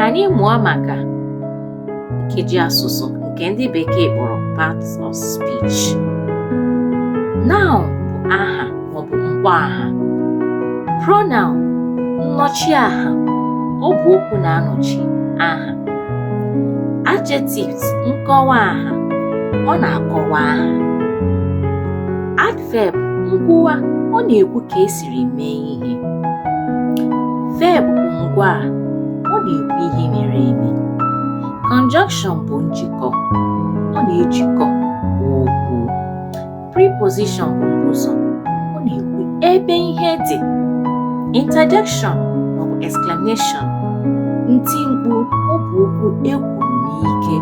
Ka anyị mụọ maka nkeji asụsụ nke ndị bekee kpọrọ parts of speech. Noun bụ aha maọbụ mkpọaha. Pronoun, nnọchiaha, ọ bụ okwu na-anọchi aha. Adjectives, nkọwa aha, ọ na-akọwa aha. Adverb, nkwuwa, ọ na-ekwu ka esiri mee ihe. Verb bụ ngwaa, ọ na-ekwu ihe mere eme. Conjunction bụ njikọ, ọ na-ejikọ okwu. Preposition bụ mbụzọ, ọ na-ekwu ebe ihe dị. Interjection maọbụ exclamation, nti mkpu, ọ bụ okwu e kwuru n'ike.